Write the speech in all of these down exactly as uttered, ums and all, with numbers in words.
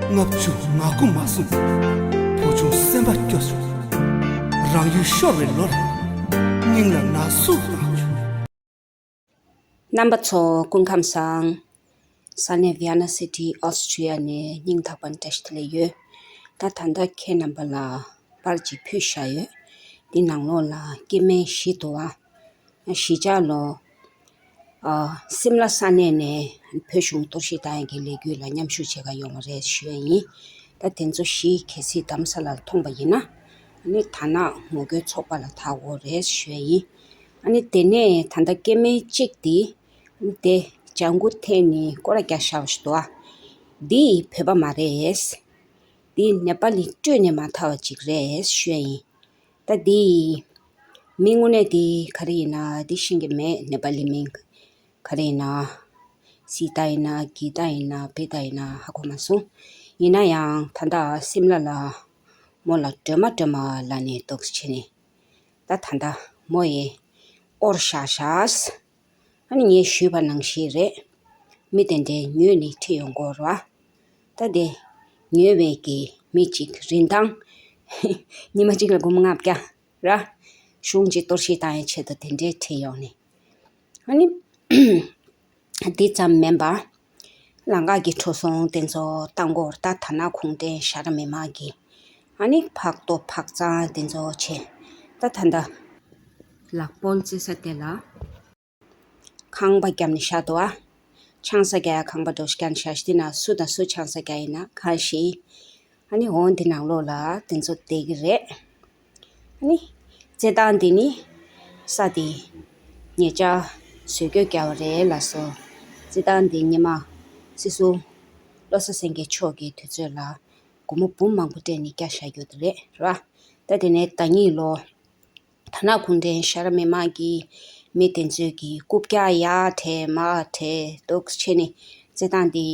ལྔ་བཅུ་ང་དགུ་མ་སོང་། བུ་ཆུང་སེམས་པ་སྐྱོ་སོང་། རང་ཡུལ་ཤོར་བའི་ལོ་རེད། སྙིང་ལ་ན་ཟུག་བཏང་བྱུང་། རྣམ་པ་ཚོ་སྐུ་ཁམས་བཟང་། ས་གནས་Vienna City Austria ནས་སྙིང་ཐག་པ་ནས་བཀྲ་ཤིས་བདེ་ལེགས་ཡོད། ད་ད་ལྟ་ཁྱེད་རྣམ་པ་ལ་པར་ཅིག་ཕུལ་བཞག་ཡོད། འདི་ནང་ལོགས་ལ་སྐྱེ་དམན་བཞི་འདུག་ཨ། གཞིས་ཆགས་ལོ། ཨ། སིམ་ལ་ས་གནས་ནས་བོད་གཞུང་གཏོར་བཤིག་བཏང་ཡག་གི་ལས་འགུལ་ལ་མཉམ་ཞུགས་བྱེད་ག་ཡོང་བ་རེད་ཞུ་ཡ་ཡིན། ད་དེ་ཚོ་བཞི་གལ་སྲིད་རྡ་རམ་ས་ལར་མཐོང་པ་ཡིན་ན། ཨ་ནི་དར་ནག་ངོ་རྒོལ་ཚོགས་པ་ལ་ཐག་འོག་རེད་ཞུ་ཡ་ཡིན། ཨ་ནི་དེ་ནས་ད་ལྟ་སྐྱེ་དམན་གཅིག་དེ། ཨ་ནི་དེ་ལྗང་གུ་འཐེན་ནས་སྐོར་ར་རྒྱག་བཞག་པ་ཞིག་འདུག་ཨ། འདི་བོད་པ་མ་རེད། འདི་ནེ་པ་ལི་སྤྲོད་ནས་མ་ཐར་བ་ཅིག་རེད་ཞུ་ཡ་ཡིན། ད་འདི་མིང་དངོས་གནས་འདི་ག་རེ་ཡིན་ན་འདི་ཤེས་ཀྱི་མེད། ནེ་པ་ལི་མིང་ག་རེ་ཡིན་ན། སི་ཏཱ་ཡིན་ན་གི་ཏཱ་ཡིན་ན་བེ་ཏཱ་ཡིན་ན་ཧ་གོ་མ་སོང་། ཡིན་ན་ཡང་ད་ལྟ་སིམ་ལ་ལ་མོ་ལ་སྒྲོལ་མ་སྒྲོལ་མ་ལབ་ནས་འདུག་སེ་བྱས་ནས། ད་ད་ལྟ་མོ་ཡི་ཨོར་ཤ་ཤ། ཨ་ནི་ངས་ཞུས་པ་ནང་བཞིན་རེད། མི་དེ་འདྲའི་ཉོས་ནས་ཁྲིད་ཡོང་གི་ཡོད་རེད་བ། ད་དེ་ཉོས་པའི་གི་མི་གཅིག་རིན་ཐང་ཉི་མ་གཅིག་ལ་སྒོར་མོ་ལྔ་བརྒྱ་ར། གཞུང་གཅིག་གཏོར་བཤིག་བཏང་ཡའི་ཆེད་དུ་དེ་འདྲའི་ཁྲིད་ཡོང་ནས། ཨ་ནི་འདི་ཙམ་མིན་པ། ལམ་ཁ་གི་འགྲོ་སོང་དེ་ཚོ་བཏང་གི་ཡོད་རེད། ད་ད་ནང་གུང་ཁྲན་ཞྭ་དྲག་མི་མང་གིས་ཨ་ནི་ཕག་ཏོ་ཕག་གཙང་དེ་ཚོ་བྱས། ད་ད་ལྟ་ལག་སྤོལ་རྩེ་ས་དེ་ལ། ཁང་པ་བརྒྱབ་ནས་བཞག་འདུག་ཨ། ཆང་ས་རྒྱག་ཡ་ཁང་པ་འདྲ་བོ་ཞིག་བརྒྱབ་ནས་བཞག་ཤག་འདི་ན་སུ་དང་སུ་ཆང་ས་རྒྱག་ཡིན་ན་གང་ཤེས། ཨ་ནི་འོ་འདི་ནང་ལོགས་ལ་དེ་ཚོ་བསྡད་ཀྱི་རེད། ཨ་ནི་རྩེད་ཐང་འདི་ནི་ས་དེ་ཉེ་ཆར་བཟོ་བཀོད་བརྒྱབ་པ་རེད་ལགས་སོ། རྩེད་ཐང་འདི་སྔོན་མ་སྲིད་ཟུར་བློ་བཟང་སེང་གེ་མཆོག་གི་དུས་ཚོད་ལ་སྒོར་མོ་འབུམ་མང་པོ་སྤྲད་ནས་བརྒྱབ་བཞག་རྒྱུ་དེ་རེད་ར། ད་དེ་ནས་ཟླ་གཉིས་ལོ། ད་ནང་གུང་ཁྲན་ཞྭ་དྲག་མི་མང་གི་མི་དེ་ཚོས་ཀྱི་རྐུབ་བཀྱག་ཡར་བྲེགས་མར་བྲེགས་འདུག་སེ་བྱས་ནས་རྩེད་ཐང་འདི་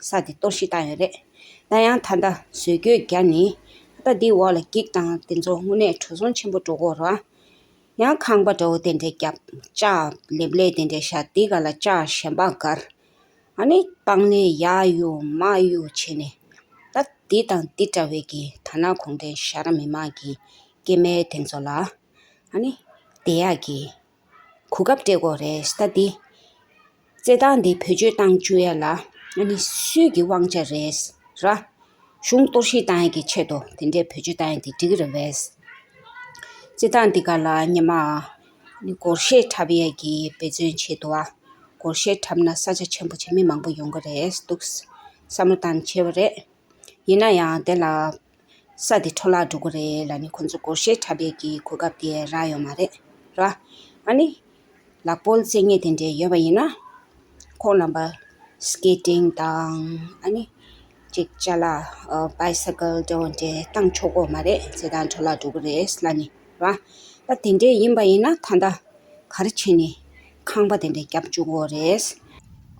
ས་དེ་གཏོར་བཤིག་བཏང་ཡོད་རེད། ད་ཡང་ད་ལྟ་བཟོ་བཀོད་བརྒྱབ་ནས་ད་འདི་འོག་ལ་འགྱིག་དང་དེ་ཚོ་དངོས་གནས་འགྲོ་སོང་ཆེན་པོ་འགྲོ་གི་ཡོད་རེད་བ། ཡང་ཁང་པ་འདྲ་བོ་དེ་འདྲས་བརྒྱབ། ལྕགས་ལེབ་ལེབ་དེ་འདྲས་བཞག་འདི་ག་ལ་ལྕགས་གཞན་པ་བསྒར། ཨ་ནི་སྤང་ལེབ་ཡར་གཡུག་མར་གཡུག་བྱས་ནས། ད་འདི་དང་འདི་འདྲ་བའི་གི་ད་ནང་གུང་ཁྲན་ཞྭ་དྲག་མི་མང་གི་སྐྱེ་དམན་དེ་ཚོ་ལ་ཨ་ནི་བསྡད་ཡག་གི་གོ་སྐབས་སྤྲད་དགོས་རེད། ད་འདི་རྩེད་ཐང་འདི་བེད་སྤྱོད་བཏང་བཅུག་ཡ་ལ་ཨ་ནི་སུའི་གི་དབང་ཆ་རེད་ར། གཞུང་གཏོར་བཤིག་བཏང་ཡ་གི་ཆེད་དུ་དེ་འདྲའི་བེད་སྤྱོད་བཏང་ཡ་དེ་འགྲིག་གི་རེད་པས། རྩེད་ཐང་འདི་ག་ལ་སྔོན་མ་ནི་སྒོར་གཞས་འཁྲབ་ཡས་ཀྱི་འབད་བརྩོན་བྱས་འདུག་ཨ། སྒོར་གཞས་འཁྲབ་ན་ས་ཆ་ཆེན་པོ་ཆེ་མི་མང་པོ་ཡོང་གི་རེད་འདུག་བསམ་བློ་བཏང་བྱས་པ་རེད། ཡིན་ན་ཡང་དེ་ལ་ས་དེ་འཕྲོ་བརླག་འགྲོ་གི་རེད་ལབ་ནས་ཁོང་ཚོ་སྒོར་གཞས་འཁྲབ་ཡས་ཀྱི་གོ་སྐབས་དེ་རག་ཡོད་མ་རེད་ར། ཨ་ནི་ལག་སྤོལ་རྩེད་མཁན་དེ་འདྲས་ཡོད་པ་ཡིན་ན། ཁོང་རྣམ་པ་སི་ཀེ་ཊིང་དང་ཨ་ནི་ཅིག་ཅ་ལག་ཨ་བྷའི་སི་ཀལ་འདྲ་བོ་འདྲས་བཏང་ཆོག་གོ་མ་རེད། རྩེད་ཐང་འཕྲོ་བརླག་འགྲོ་གི་རེད་ལབ་ནས་ར། ད་དེ་འདྲས་ཡིན་པ་ཡིན་ན་ད་ལྟ་ག་རེ་བྱས་ནས་ཁང་པ་དེ་འདྲས་བརྒྱབ་བཅུག་གོ་རེད།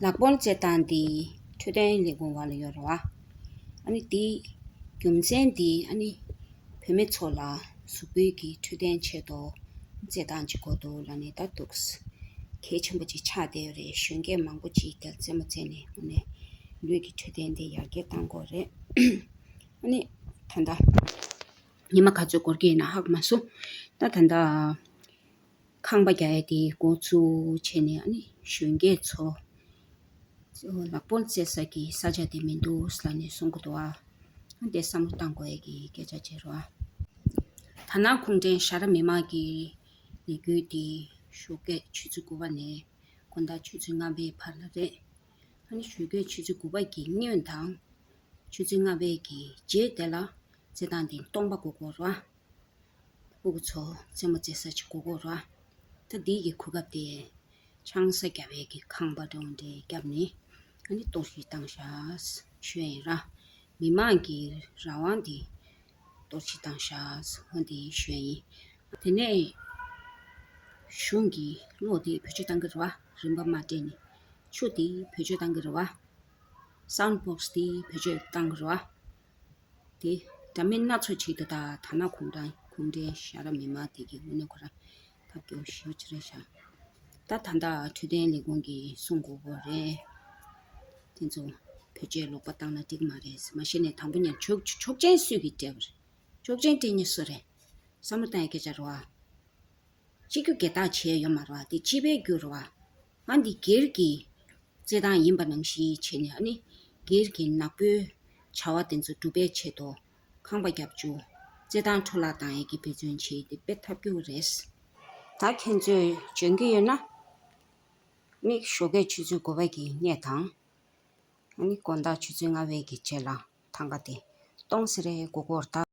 ལག་སྤོལ་རྩེད་ཐང་འདི་འཕྲོད་བསྟེན་ལས་ཁུངས་འོག་ལ་ཡོད་རེད་བ། ཨ་ནི་འདི་རྒྱུ་མཚན་འདི་ཨ་ནི་བུད་མེད་ཚོ་ལ་གཟུགས་པོའི་གི་འཕྲོད་བསྟེན་ཆེད་དུ་རྩེད་ཐང་ཅིག་དགོས་འདུག་ལབ་ནས་ད་འདུག་གལ་ཆེན་པོ་ཅིག་ཆགས་བསྡད་ཡོད་རེད། གཞོན་སྐྱེས་མང་པོ་ཅིག་དེར་རྩེད་མོ་རྩེས་ནས་དངོས་གནས་ལུས་ཀྱི་འཕྲོད་བསྟེན་དེ་ཡར་རྒྱས་གཏང་དགོས་རེད། ཨ་ནི་ད་ལྟ་ཉི་མ་ག་ཚོད་འགོར་གྱི་ཡིན་ན་ཧ་གོ་མ་སོང་། ད་ད་ལྟ་ཁང་པ་རྒྱག་ཡ་དེ་འགོ་བཙུགས་བྱས་ནས་ཨ་ནི་གཞོན་སྐྱེས་ཚོ་ལག་སྤོལ་རྩེད་ས་ཀྱི་ས་ཆ་དེ་མི་འདུག་ལབ་ནས་གསུང་གི་འདུག་ཨ། དེ་བསམ་བློ་བཏང་དགོས་ཡ་གི་སྐད་ཆ་བྱེད་རོགས་ཨ། ད་ནང་གུང་ཁྲན་ཞྭ་དྲག་མི་མང་གི་ལས་འགུལ་དེ་ཞོགས་ཀས་ཆུ་ཚོད་དགུ་པ་ནས་དགོང་དག་ཆུ་ཚོད་ལྔ་པའི་བར་ལ་རེད། ཨ་ནི་ཞོགས་ཀས་ཆུ་ཚོད་དགུ་པ་གི་སྔོན་དང་ཆུ་ཚོད་ལྔ་པའི་གི་རྗེས་དེ་ལ་རྩེད་ཐང་དེ་སྟོང་པ་དགོས་དགོས་རོགས་ཨ། སྤུ་གུ་ཚོ་རྩེད་མོ་རྩེ་ས་ཅིག་དགོས་ཀྱི་རེད་བ། ད་འདི་གི་གོ་སྐབས་དེ་ཆང་ས་རྒྱག་པའི་གི་ཁང་པ་འདྲ་བོ་འདྲ་བརྒྱབ་ནས་ཨ་ནི་གཏོར་བཤིག་བཏང་ཤག་ཞུ་ཡ་ཡིན་ར། མི་མང་གི་རང་དབང་དེ་གཏོར་བཤིག་བཏང་ཤག་འོ་འདི་ཞུ་ཡ་ཡིན། དེ་ནས་གཞུང་གི་གློག་དེ་བེད་སྤྱོད་བཏང་གི་རེད་བ། རིན་པ་མ་སྤྲད་ནས་ཆུ་དེ་བེད་སྤྱོད་བཏང་གི་རེད་བ། སའུན་ཌི་བོག་སི་དེ་བེད་སྤྱོད་བཏང་གི་རེད་བ། དེ་འདྲ་མིན་སྣ་ཚོགས་ཅིག་ཏུ་ད་ད་ནང་གུང་ཁྲན་གུང་ཁྲན་ཞྭ་དྲག་མི་མང་དེ་གི་དངོས་གནས་ཁོ་རང་ཐབས་སྐྱོ་ཞེ་པོ་ཅིག་རེད་ཤག་ད་ད་ལྟ་འཕྲོད་བསྟེན་ལས་ཁུངས་ཀྱིས་གསུང་དགོས་པ་རེད། དེ་ཚོ་ བོད་ཆས་ལོག་པ་བཏང་ན་འགྲིག་མ་རེད། མ་གཞི་ནས་དང་པོ་ཉིད་ཆོག་ཆོག་མཆན་སུས་ཀྱིས་སྤྲད་པ་རེད། ཆོག་མཆན་སྤྲད་མཁན་སུ་རེད། བསམ་བློ་བཏང་ཡ་སྐད་ཆ་རེད་བ། སྤྱི་རྒྱུ་སྒེར་བདག་བྱས་ཡོད་མ་རེད་བ། དེ་སྤྱི་པའི་རྒྱུ་རེད་བ། ཨ་འདི་སྒེར་གྱི་རྩེད་ཐང་ཡིན་པ་ནང་བཞིན་བྱས་ནས། ཨ་ནི་སྒེར་གྱི་ནག་པོའི་བྱ་བ་དེ་ཚོ་སྒྲུབ་པའི་ཆེད་དུ་ཁང་པ་བརྒྱབ་བཅུག་རྩེད་ཐང་འཕྲོ་བརླག་བཏང་ཡས་ཀྱི་འབད་བརྩོན་བྱས་ཏེ་དཔེ་ཐབས་སྐྱོ་རེད། ད་ཁྱེད་ཚོས་འཇོན་གྱི་ཡོད་ན། ནི་ཞོགས་ཀས་ཆུ་ཚོད་དགུ་པ་གི་གནས་དང་། ཨ་ནི་དགོང་དག་ཆུ་ཚོད་ལྔ་པའི་གི་རྗེས་ལ་ཐང་ག་དེ་གཏོང་ཟེར་རེ་གོ་གོར་ད།